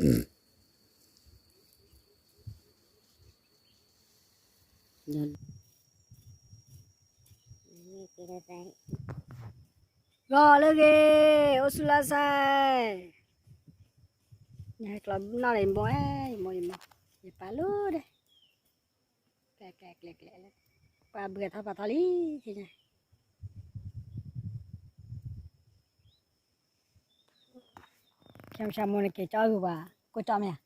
ဂီၤလၢအဂ့ၤ, အိၣ်ဆူၣ်လၢ်ဆဲး, ယဟဲကျီနီၣ်လၢယမိၢ်, ယမိၢ်, ယမိၢ်, ယပာ်လီၤဒီး, ကျဲ, ကျဲ, ကျဲ, ကျဲ, ပှၤဘုးထီၣ်ပာ်ထီၣ်လံ, ခဲမုၢ်ဆါမိၢ်န့ၣ် က့ၤကၠီအုၣ်ပှၤ, ကိၣ်ကၠီမ့ၢ်ဧါ,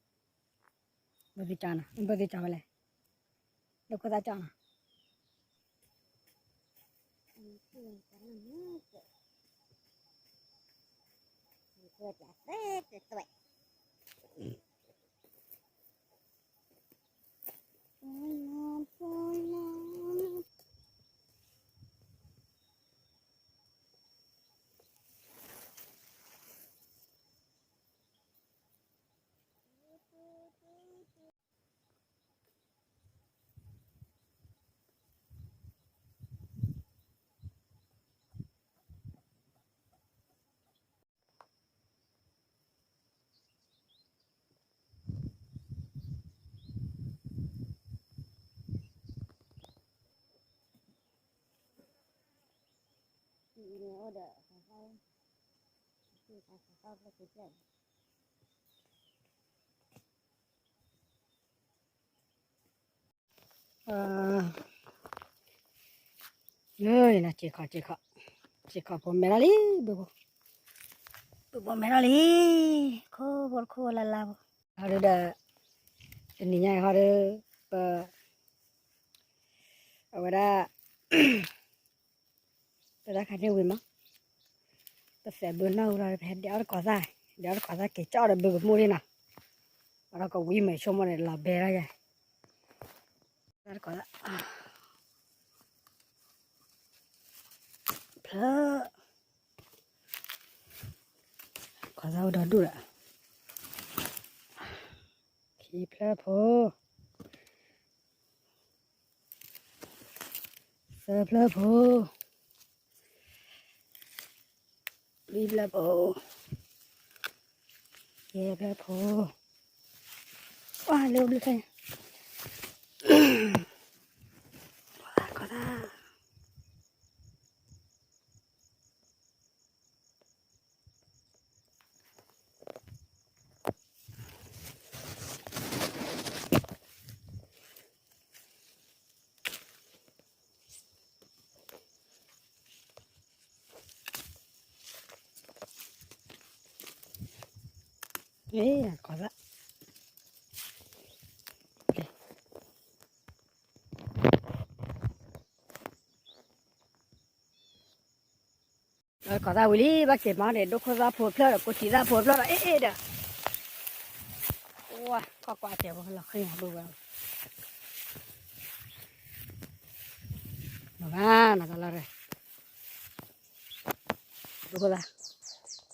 ဘၣ်သ့ၣ်ကၠီနီၤ, ဘၣ်သ့ၣ်ကၠီဝဲလဲၣ်, ဒိခိၣ်သၣ်ကၠီနီၤ လၢ စ့ၢ်ခီၣ် စ့ၢ်ခီၣ်, စ့ၢ်ခီၣ်ဖိမဲထီၣ်လံ, ဘုဖိ, ဘုဖိမဲထီၣ်လံ, ခိၣ်ဖိတခိၣ်လၢ်လၢ်ဖိ, ဟီဒုဒီး, တနံၤညါအံၤဟီဒု, ပ, အဝဲဒၣ် ပတၢ်ခါန့ၣ်ဝံၤမး, ပသဲးဘုနီၢ်ဟူလီၤ ပဟဲဒဲးအီၣ်တကိးသၣ်, ဒဲးအီၣ်တကိးသၣ် က့ၤကၠီဒီးဘုကမိၢ်လံနီၤ, အဒီးကဝံၤမ့ၢ်ဆိကမိၣ်န့ၣ် လီၤဘဲထီၣ်ယၤ, တကိးသၣ်, ဖျၢၣ်, ကိးသၣ်အိၣ်ဒီဒူၣ်ဒီး, ခံဖျၢၣ်ဖိ သၢဖျၢၣ်ဖိ, လွံၢ်ဖျၢၣ်ဖိ, ယဲၢ်ဖျၢၣ်ဖိ, ဝါလၢဘျုးဖဲ, ဝါခီသၣ် ကိးသၣ် ကိးသၣ်ဝံၤလံ ဘၣ်က့ၤမၤန့ၣ် ဒိၣ်ခိၣ်သၣ်ဖိတဖျၢၣ်ဒီး ကိးထံသၣ်ဖိတဖျၢၣ်ဒီး အ့ၣ်အ့ၣ်ဒီး ဝါ ကွၢ်ကွၢ်စဲးဖိလီၤဃံၤဘုဝဲ မၤဘၣ်နၤတၢ်လီၢ်ရဲၣ် ဒိၣ်ခိၣ်သၣ်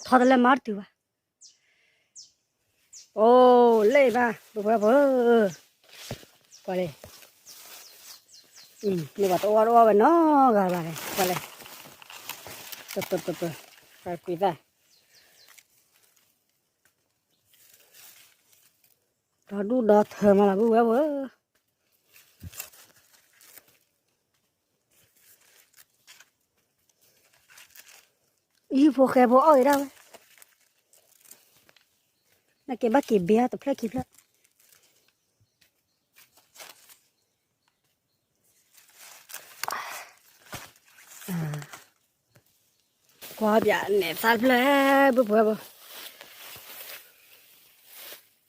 ထီတလဲမၤတတုၤဘၣ် အိၣ်လ့ၣ်ဘၣ် ဘုဝဲဖိ ကွၢ်လံ မ့ၢ်ဘၣ်တအီၣ်တအီၣ်ဝဲနီတဂၤဘၣ်န့ၣ် ကွၢ်လံ ပပပပ ကွၢ်ကွံာ်သၣ် ဒီဒူၣ်ဒီထၢမးလီၤ ဘုဝဲဖိ အံၤဖိဃဲဖိအီၣ်ဂ့ၤဒၣ်ဝဲ နက့ၤဘၣ်က့ၤဘ့တဖျၢၣ်ခံဖျၢၣ် ကွၢ်ပၠးနဲၣ်သၣ်တဖျၢၣ် ဘုပှဲၤဘိ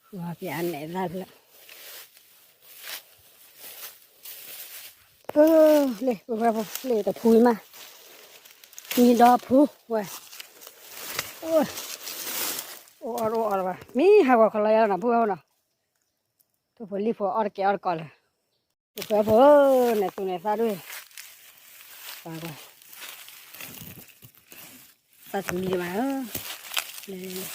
ကွၢ်ပၠးနဲၣ်သၣ်တဖျၢၣ် လ့ၣ် ဘုပှဲၤဘိ လ့ၣ်တဖူမး မံဒီဖူဝဲ အိၣ်အီၣ်အိၣ်အီၣ်လၢၤဘၣ် မံဟးဂီၤခီလီၤယါလီၤနီၤ ဘုပှဲၤဘိနီၤ ထိၣ်ဖိလံၣ်ဖိအီၣ်တကဲအီၣ်တကိးလၢၤ ဖိဖိ နဲၣ်သူနဲၣ်သၣ်ဒိၣ် သၣ်သူလံမး ဘျုးဘျုး လၢလၢနမံၤနီၣ်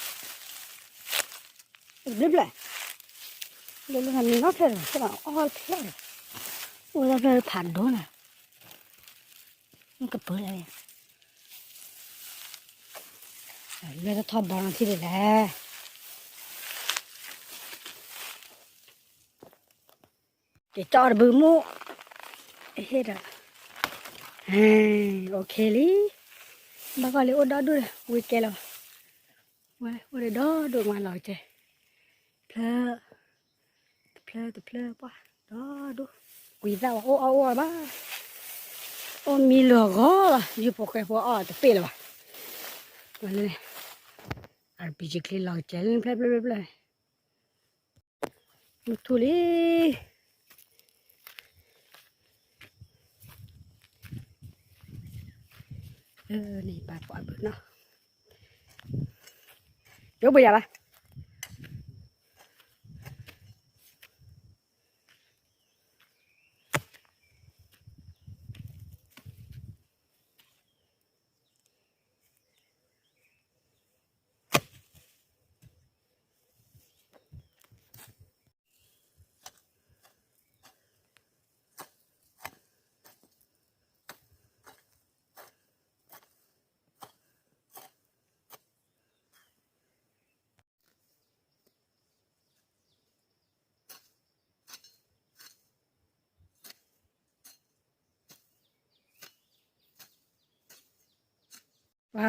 ဖျၢၣ်လီၤ ဖျၢၣ်လီၤ အီၣ်ဖျၢၣ်လီၤ အိၣ်လၢဖျၢၣ်ဖးဒိၣ်နီၤ မ့ၢ်ကပၢလၢ လၢတထီၣ်ဘီနီၤထံၣ်ဒ်လဲၣ် က့ၤကၠီတဘုမူၣ်, ဟ့ၣ်ဒီး, ဟဲ, အိၣ်ခ့လံ, ဘၣ်ကီၢ်လံအိၣ်ဒီဒူၣ်ဒီး ဝံၤကဲလီၤဘၣ်, ဝဲအိၣ်ဒီဒူၣ်မးလီၤကဲ, ဖျၢၣ်, တဖျၢၣ်တဖျၢၣ်ပှၢ်, ဒီဒူၣ်, ကွံာ်သၣ်ဝဲအိၣ်အီၣ်အိၣ်ဘၣ်, အိၣ်မံလၢဂီၤလီၤ ယုၢ်ဖိဃဲဖိအီၣ်တပ့ၢ်လၢၤဘၣ်, ဝဲလၢန့ၣ်, အပံၤကချ့လီၤကဲလၢဖျၢၣ်ဖျၢၣ်ဖျၢၣ်ဖျၢၣ် မုၢ်ထူၣ်လံ, လၢန့ၣ်ပာ်ပှၤဘုနီၤ, ယိဘၢယၤဘၣ် ပှၤ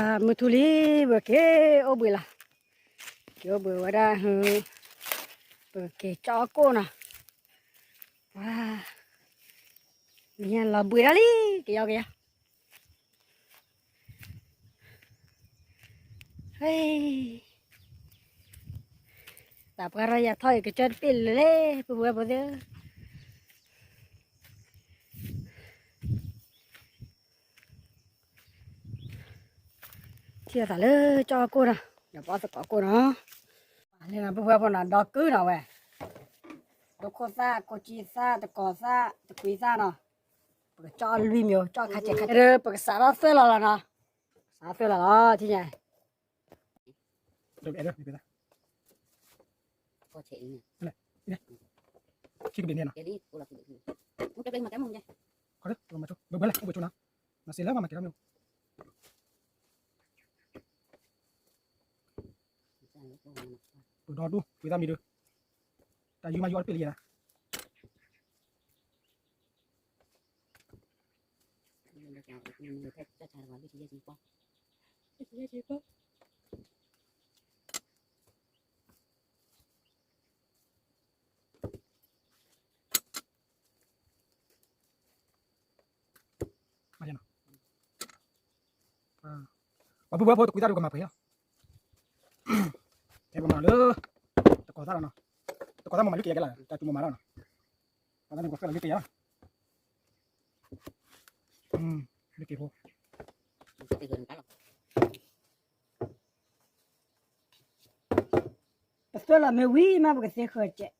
မုၢ်ထူၣ်လံ ပက့ၤအိၣ်ဘှံးလီၤ, က့ၤအိၣ်ဘှံးဝဲဒၣ်, ပက့ၤကၠီကိၣ်နီၤ, ပှၤ, မ့ၢ်လီၤဘှံးဒၣ်လံ, ကယီကယီ သးပှၢ်ထီၣ်ယၤထီၣ်အံၤ ကစၢၢ်တပ့ၢ်လၢလဲၣ် ပုၢ်ဝဲၢ်ဖိသ့ၣ်ဧၢ, ထံၣ်အသးလၢကၠီကိၣ်နီၤ, ဒီးပအီၣ်သကိးကိၣ်နီၤ, လၢပုၢ်ဝဲၢ်ဖိနီၤ ဒီကုၢ်နီၤဝဲ, ဒိခိၣ်သၣ် ကိးကံသၣ် တကိးသၣ် တကွံသၣ်နီၤ, ပကကၠီလွံၢ်မံၤ ကၠီခါဆဲးခါဆဲး ပကစးထီၣ်သွဲၣ်လီၤလီၤနီၤ, စးထီၣ်သွဲၣ်လီၤလီၤ ထံၣ်ညါ ပဒီဒူၣ် ကွံာ်သၣ်မံၤဒုး, တၢ်ယုၢ်မးယုၢ်အီၣ်တပ့ၢ်လံယဲဒၣ်, ပှၤပုၢ်ဝဲၢ်ဖိတကွံသၣ်ဒုးကမၤပှဲၤလီၤ, ကဲပမၤလၢ တကိးသၣ်လီၤနီၤ, တကိးသၣ်မၤမၤလၢကယဲၢ်ကဲလီၤ တၢ်တူၢ်မၤမၤလီၤနီၤ, ပှၤသၣ်ဒုးကီးသွဲၣ်လီၤလၢကယဲၢ်လီၤ, လၢက့ၤဖိ ပသွဲၣ်လီၤမ့ၢ်ဝံၤမး ပကသ့ဃၢၤကဲး,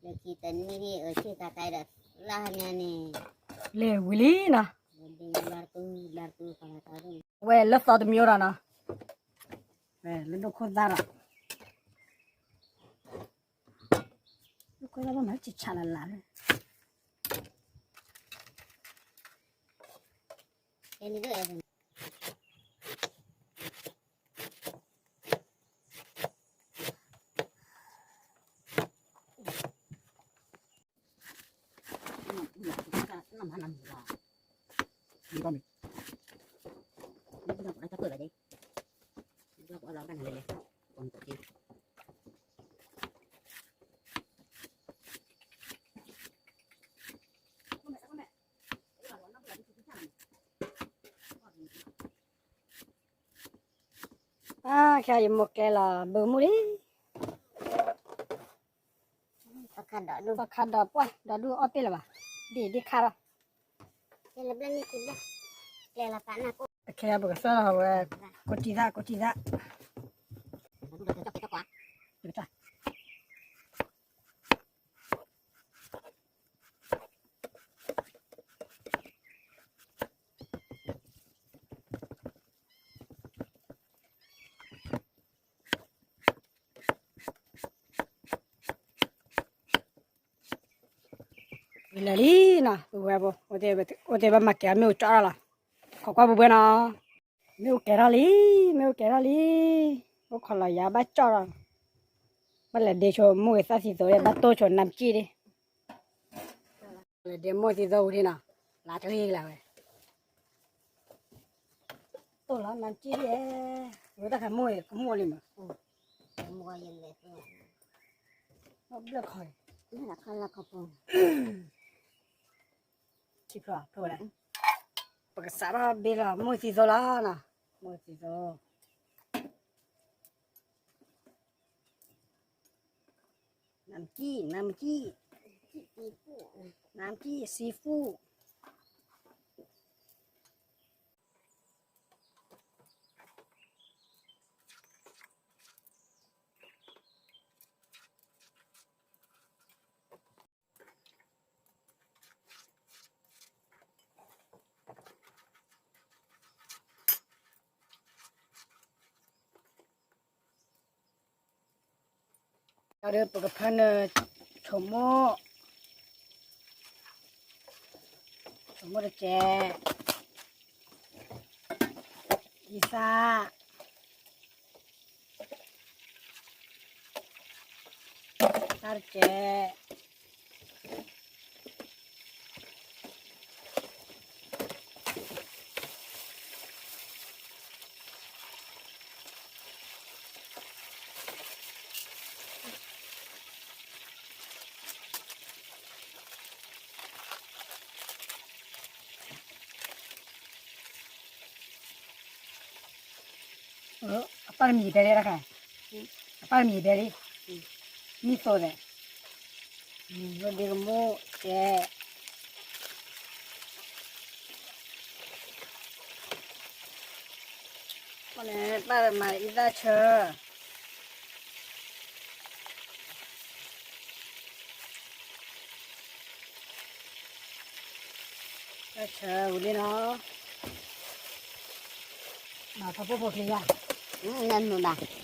လၢခံတနံၣ်အဆ့ကၤကဲဒီး လၢဟါညါန့ၣ် လဲၤဝံၤလံနီၤ, ဝဲလၢသီတမံၤဒီးနီၤ, ဝဲလၢဒိၣ်ခိၣ်သၣ်ဒီး ဒိၣ်ခိၣ်သၣ်ဘၣ်မၤဆံးဆးလၢ်လၢ်လၢ အါ ခဲအံၤယမိၢ်ကျဲလီၤဘုးမုၢ်လံ, သီခါဒီးပှၢ် ဒီဒူၣ်အီၣ်တ့ၢ်လၢၤဘၣ်, ဒ်ဒ်ခါလီၤ, ခဲအံၤပကစၢ်လီၤဝဲ ကိးကံသၣ် ကိးကံသၣ် ဝံၤလၢာ်လံနီၤ ပုၢ်ဝဲၢ်ဖိ, အိၣ်တ့ၢ်ဘၣ်မၤကဲၤအီၤ မ့ၣ်အူကၠီထီၣ်လီၤ, ခိးကွၢ်ပုၢ်ဝဲၢ်နီၤ, မ့ၣ်အူကဲၤထီၣ်လံ, မ့ၣ်အူကဲၤထီၣ်လံ, အိၣ်ခိးလီၤယၤဘၣ်ကၠီထီၣ်, ဘၣ်လဲၤဒ့ဆိမိၢ်ဂ့ၤသၣ်သံသိး ဘၣ်တိၢ်ဆိနါမကံၣ်ဒံး, လဲၤဒ့မိၢ်သံသိးဝံၤဒံးနီၤ, လါတဂ့ၤလၢဝဲ, တိၢ်လီၤနါမကံၣ်ဒံး, ဝဲတၢ်ခါမိၢ်ကမိၢ်လံမး, ဘျၢၣ်ခီ, ထံဖျိဖျိဝဲဒၣ်, ပကစးထီၣ်ဘ့ၣ်လီၤ မိၢ်သံသိးလီၤနီၤ, မိၢ်သံသိး နါမကံၣ် နါမကံၣ်, နါမကံၣ် seafood. ဒီးပကဖၢနုာ် ဆိမိၣ်, ဆိမိၣ်တစဲး, အံသၣ်, သၣ်တစဲး. အပၢ်တမံၤတဲလံတခါ, အပၢ်တမံၤတဲလံ, မံသိးသဲး, ဝဲဒ့ကမိၣ်တဲ, န့ၣ်ပၢ်တမၤအံသၣ်ဆၢ တၢ်ဆၢဝံၤလံနီၤ, ဘၣ်ထီၣ်ဖိဖိချံယါ, နမုာ်ဘၣ်.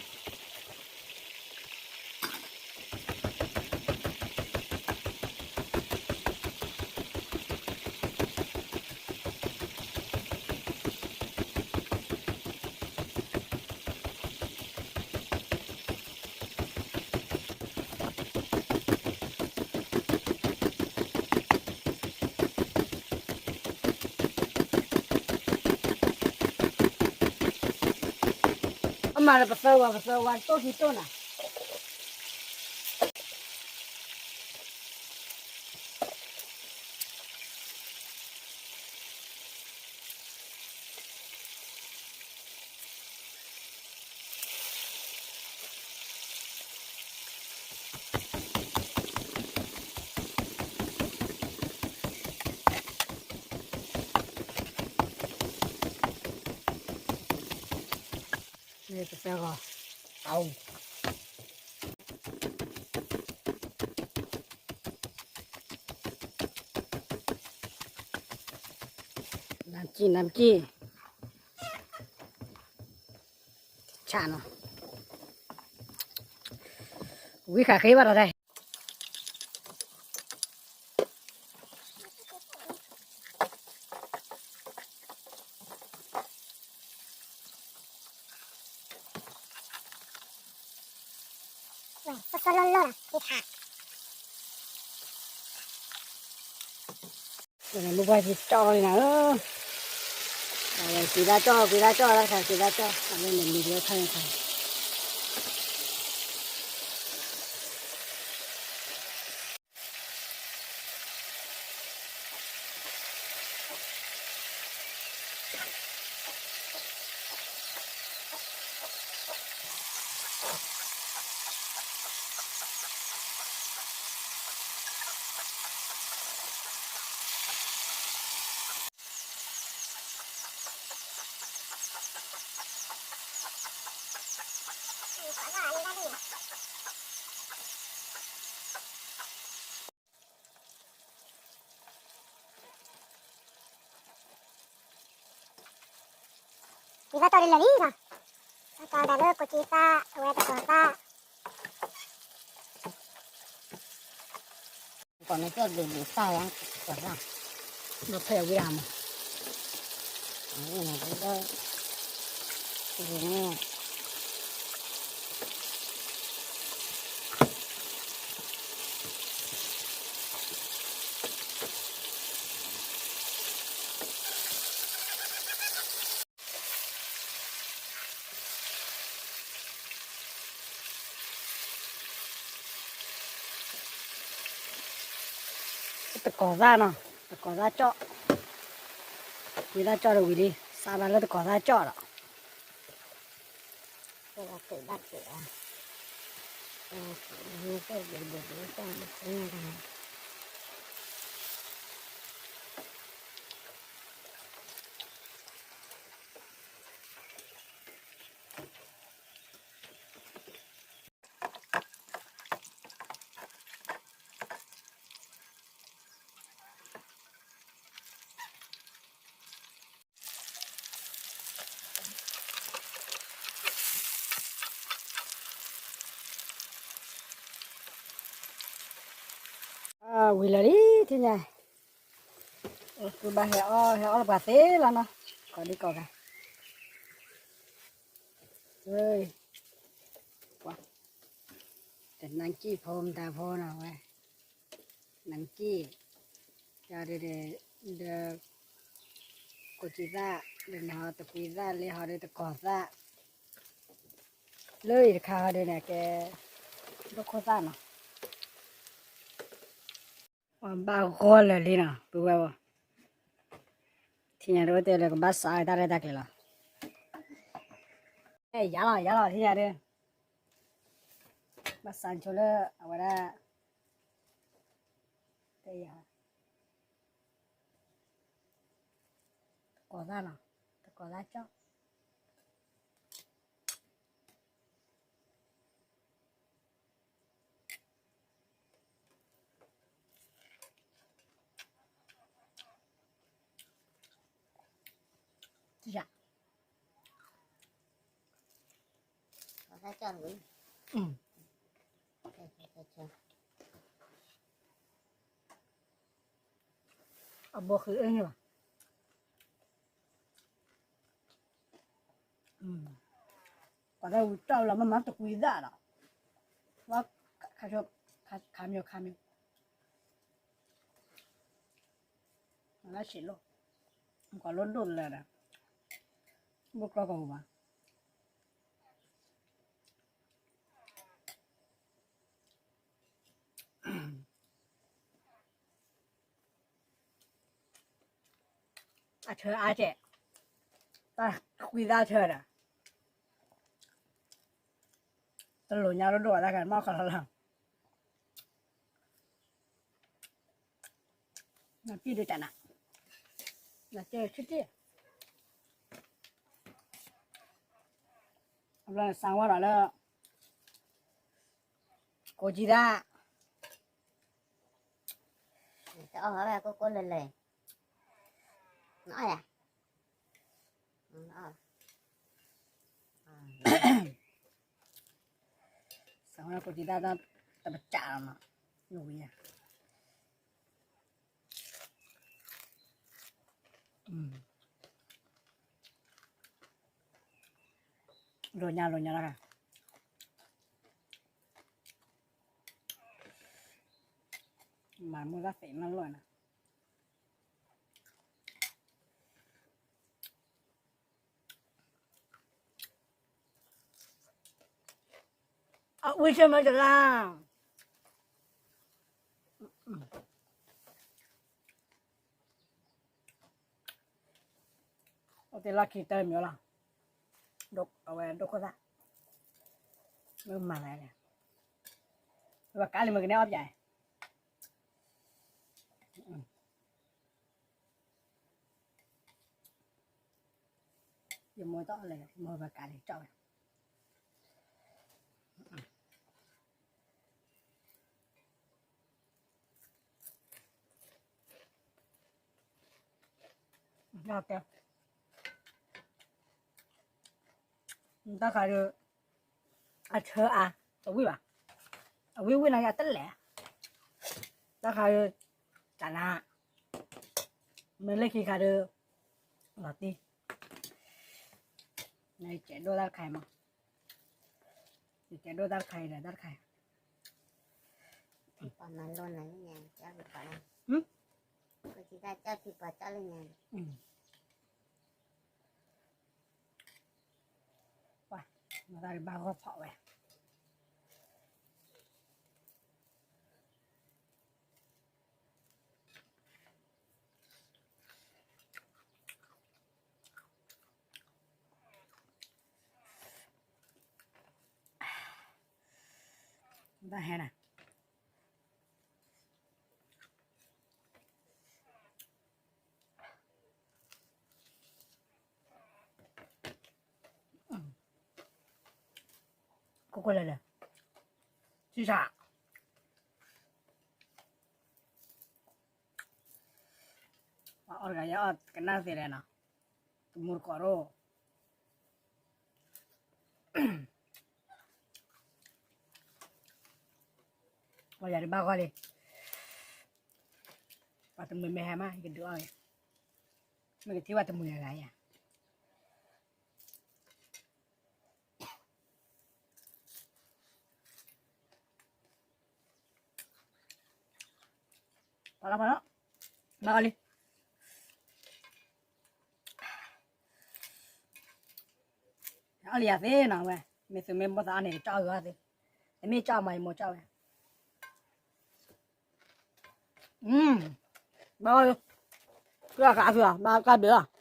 အမၤလၢပသၢဝါ ပသၢဝါတိၢ်ခံတိၢ်နၤ. ပသၢဂီၤ, နါမကံၣ် နါမကံၣ်, ဆၣ်နီၤ, ဝံၤဃးဃ့ဘၣ်ဒီးတၢ် ဝဲ စီစီလီၢ်လီၢ်လီၤ က့ခါ, မိၢ်ပှၢ်က့ၤကၠီၣ်လီၤနၤဧၢ, ကွံာ်ဒၣ်ကၠီၣ် ကွံာ်ဒၣ်ကၠီၣ်လၢတခါ ကွံာ်ဒၣ်ကၠီၣ် အဝဲန့ၣ်မံၤဒ်ခါန့ၣ်ခါ ယဘၣ်တီၢ်ဒ်လဲၣ်လံနီၤ, ဘၣ်တီၢ်ဒၣ်လၢကိးက့သၣ် အဝဲတကိးသၣ်, ကိးမ့ၢ်ကဲဘျုးဘျုးသၣ်ယါ, ကိးသၣ်, ဘၣ်ဖဲအဝံၤဒၣ်မး, အဝဲန့ၣ်, န့ၣ်, တကိးသၣ်နီၤ, တကိးသၣ်ကၠီၣ်, ဝံသၣ်ကၠီၣ်တဝံၤလံ, စးဘၣ်လၢတကိးသၣ်ကၠီၣ်ဒီး ဝံၤလၢာ်လံ ထံၣ်ညါ, ပဘၣ်ဟဲအီၣ် ဟဲအီၣ်လၢပှၤသ့လီၤနီၤ, ကိးဒံကိးဂၤ, ပှၤ, တနၢ်ကံၣ်ဖိမတၤဖိနီၤဝဲ, နၢ်ကံၣ်, ဒီး, ဒီး, ကိးကံသၣ်, ဒီးနဟီတကွံသၣ်လၢဟီဒီးတကိးသၣ်, လၢအံၤတခါဟီဒုးန့ၣ်ကဲ, ဒိၣ်ခိၣ်သၣ်နီၤ, ဘၣ်ဂီၢ်လၢာ်လံနီၤ ပုၢ်ဝဲၢ်ဝဲ, ထံၣ်ညါတအိၣ်တဲလၢကဘၣ်စးတၢ်ရဲၣ်တၢ်ကျဲၤလီၤ, ယၤလီၤ ယၤလီၤ ထံၣ်ညါဒုး, ဘၣ်စးဆိလၢအဝဲဒၣ်, တဲယၤ, တကိးသၣ်နီၤ, တကိးသၣ်ကၠီၣ် အဘိဃုအၢန့ၣ်ဘၣ်, ပှၤတၢ်ဝံတီၢ်လီၤမ့ၢ်မၤတကွံသၣ်ဒီး, ဝဲ, ခါမ့ၢ်ခါမ့ၢ်, လၢဆံးလိၣ်, ကွၢ်လိၣ်ဒိၣ်လၢာ်ဒီး, ဘိၣ်ကျီကီၢ်ပူၤဘၣ် အဆၢအါကဲး, တၢ်ကွံသၣ်ဆၢဒီး, တလိၣ်ညါလိၣ်ဒိၣ်အတၢ်ကမၣ်ခီလီၤလီၤ, နပံၢ်ဒုးတၢ်နၤ, နကဲဆံတ့ၢ်, အဘျီစးဝါဒီးလၢ, ကိးကံသၣ် တအီၣ်ဝဲကိၢ်ကိၢ်လၢၤလၢၤ, နအီၣ်ယၤ, နအီၣ်, စးဝဲကိးကံသၣ်တပစးလီၤနီၤ, ယဝံၤယၤ လိာ်ညါလိာ်ညါလီၤ, မၤမူသၣ်သ့ၣ်မးလီၤနၤ, အဝံၣ်ဆၢမၤတလါ အိၣ်တ့ၢ်လီၢ်ခံတၢ်မံၤလီၤ, အဝဲဒိၣ်ခိၣ်သၣ်, မ့ၢ်မၤလဲၣ်, ဝဲကါလံမ့ၢ်ကနဲအီၣ်ပျဲ, ယမိၢ်တအီၣ်လဲၣ်, ယမိၢ်ဝဲကါလံကၠီၣ်ဝဲ ကဲ, တၢ်ခါဒီး, အဆၢအါ, တဝံၣ်ဘၣ်, အဝံၣ်ဝံၣ်နၤယၤတလဲၣ်, တၢ်ခါဒီး, တၢ်နၤ, မ့ၢ်လၢခံခါဒီး, လီၤတံၢ်, နကဲဒိၣ်တၢ်တခါအံၤမး, နကဲဒိၣ်တၢ်တခါအံၤဒီးတၢ်တခါအံၤ, ပှၤမၤလိနၤလၢညါ, ပှၤ, ပှၤ, ပှၤမၤတၢ်ဒီးဘၣ်ဂီၢ်ဖီၣ်ဝဲ ကဲ, တၢ်ဟဲနၤ ခိၣ်ခိၣ်လၢာ်လၢာ်, ဆံၣ်ဆါ, ပှၤအီၣ်တဂၤယအီၣ်ကနၣ်သ့လဲၣ်နီၤ, တမူတကိးရိၣ်, ပှၤယၤတဘၣ်ဂီၢ်လံ, ပှၤတမုာ်မ့ၢ်ဟဲမး ယကဒုးအီၣ်, မ့ၢ်ကထံၣ်ပှၤတမုာ်ဂၤဂၤယၤ ဖးလီၤဖးလီၤ, ဘၣ်ဂီၢ်လံ, အီၣ်လံယၤသ့နီၤဝဲ, မ့ၢ်သုမ့ၢ်မိၣ်သးအီၣ်န့ၣ် ကကၠီၣ်အဂၤသ့, တမ့ၢ်ကၠီၣ်မး ယမိၢ်ကၠီၣ်ဝဲ, ဘၣ်ဂီၢ်လံ, ကၢ်ခးသုလီၤ ဘၣ်ကၢ်ဘျုးလီၤ.